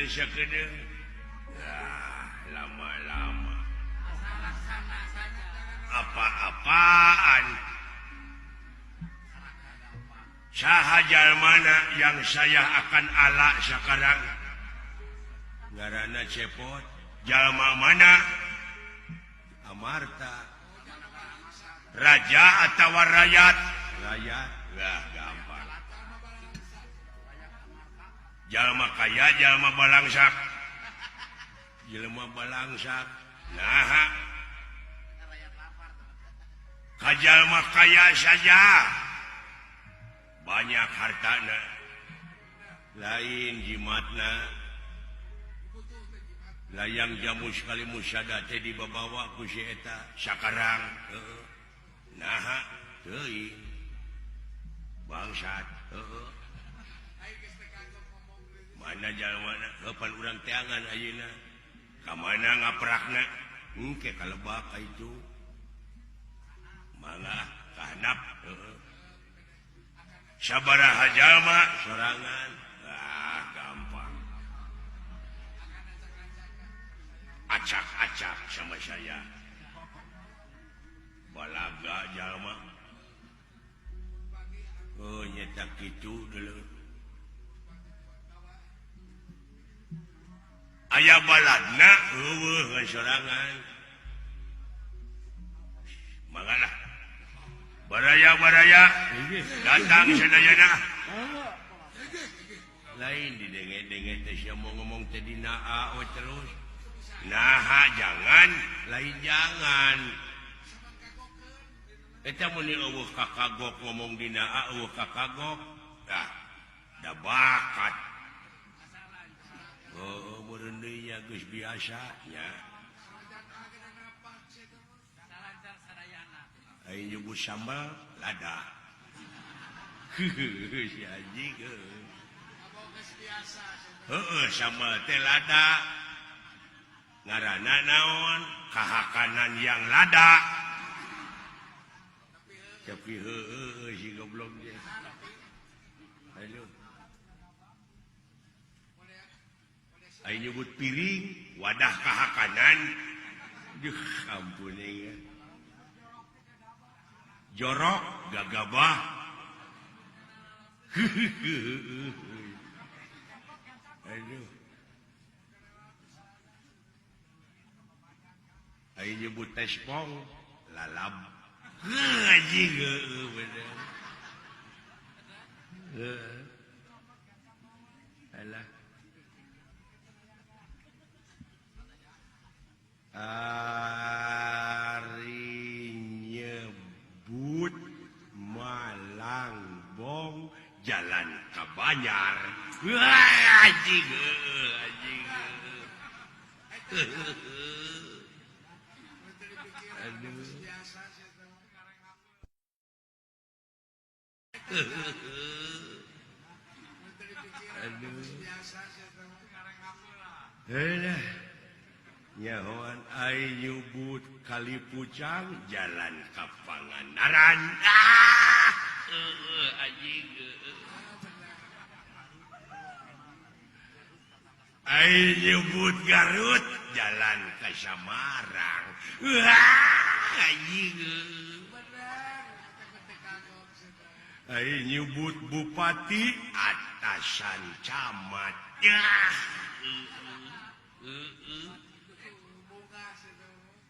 sakedeung ah lama-lama apa-apaan saha jalmana yang saya akan ala sekarang ngaranna Cepot jalma mana Amarta raja atawa rakyat rakyat lah gampang jalma kaya jalma balangsak jelema balangsak naha kajalma kaya saja banyak hartana lain jimatna layang jamu sekali musada teh dibawa ku si eta sakarang heueuh naha teuing bangsat heueuh mana jalmana heupan urang teangan ayeuna ka mana ngaprakna engke kalebak ka itu mangga kahanap heueuh sabaraha jalma sorangan ah gampang acak-acak sama saya balaga jalma oh nyeta kitu dulu aya baladna eueuh sorangan mangga baraya-baraya datang sadayana lain didenge-denge teh sia mau ngomong teh dina a we terus naha jangan lain jangan eta mun eueuh kakagok ngomong dina a eueuh kakagok dah da bakat oh meureun deui nya geus biasa nya aing nyebut sambal lada si anjing heueuh sambal teh lada ngaranna naon kahakanan yang lada tapi heueuh si goblok teh aduh aing nyebut piring wadah kahakanan duh ampun aing jorok gagabah aduh aing nyebut tespong lalab anjing heueuh bener heueuh alah ari nyebut Malangbong jalan ka Banjar anjing anjing aduh aduh alah nyahoan ai nyebut Kali Pucang jalan ka Pangandaran ah heueuh anjing ai nyebut Garut jalan ka Samarang wah anjing ai nyebut bupati atasan camat yah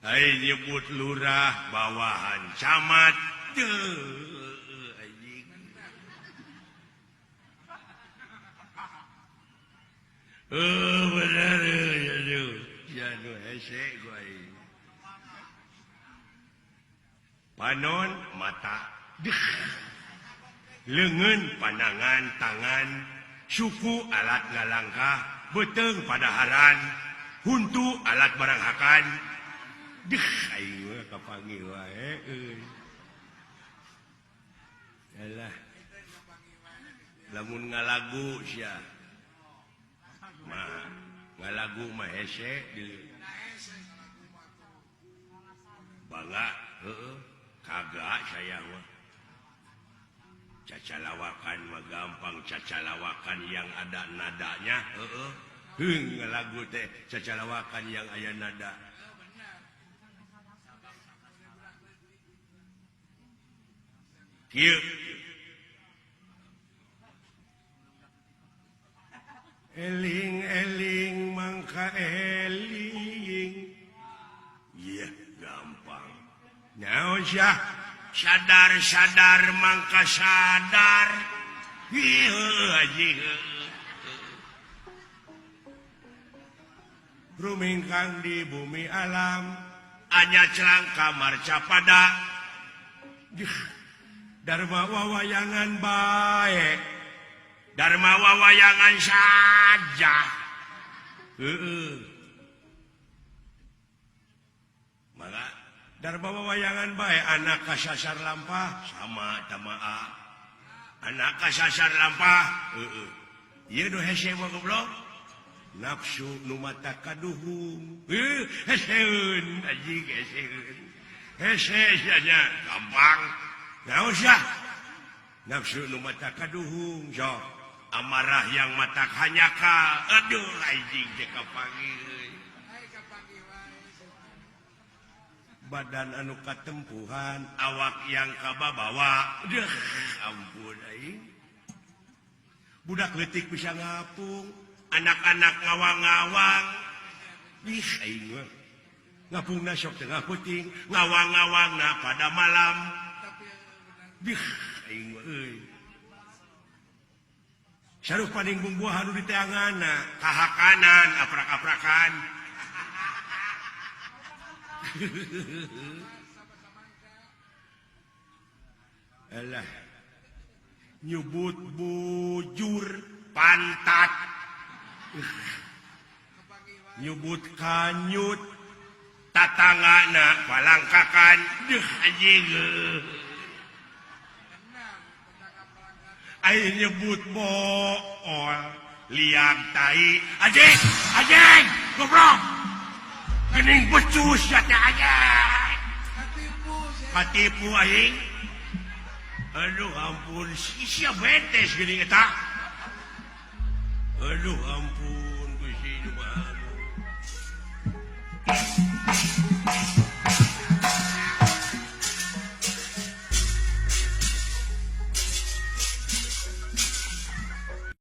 ai nyebut lurah bawahan camat teu anjing heuh bener aduh ya nu hese ku aing panon mata leungeun pandangan tangan suku alat ngalangkah beuteung padaharan huntu alat baranghakan deh aing mah kapanggih wae euy alah lamun ngalagu sia mah ngalagu mah hese bangga heueuh kagak saya mah cacalawakan mah gampang cacalawakan yang ada nadanya heueuh Heung lagu teh cacalawakan yang aya nada. Kieu. Eling-eling mangka eling. Iya gampang. Naon sia? Sadar-sadar mangka sadar. Ieu haji. Rumingkang di bumi alam, anya celang kamar capada. Dharma wawayangan bae. Dharma wawayangan saja. Heeh. Maka Dharma wawayangan bae anak kasasar lampah sama tamaa. Anak kasasar lampah, heeh. Ieu nu hese mah goblok. Nafsu nu mata kaduhung. Heuh, heseun anjing heseun. Hese sia nya gampang. Naon sia? Nafsu nu mata kaduhung sok. Amarah yang mata hanyaka. Aduh anjing teh kapanggih. Badan anu katempuhan, awak yang kababawa. Deuh, ampun aing. Budak leutik bisa ngapung, anak-anak ngawang-ngawang. Ih aing mah. Ngapungna sok tengah peuting, ngawang-ngawangna pada malam. Dih aing mah euy. Saruh paling bumbuahan nu diteanganna, kahakanan aprak-aprakan. Alah. Nyebut bujur pantat. Nyebut kanyut tatanggana palangkakan. Deuh anjing. Aing nyebut bool liang tai anjing anjing goblok geuning becus sia teh anjing katipu aing. Aduh ampun sia betes geuning eta. Aduh ampun Gusti nu Maha.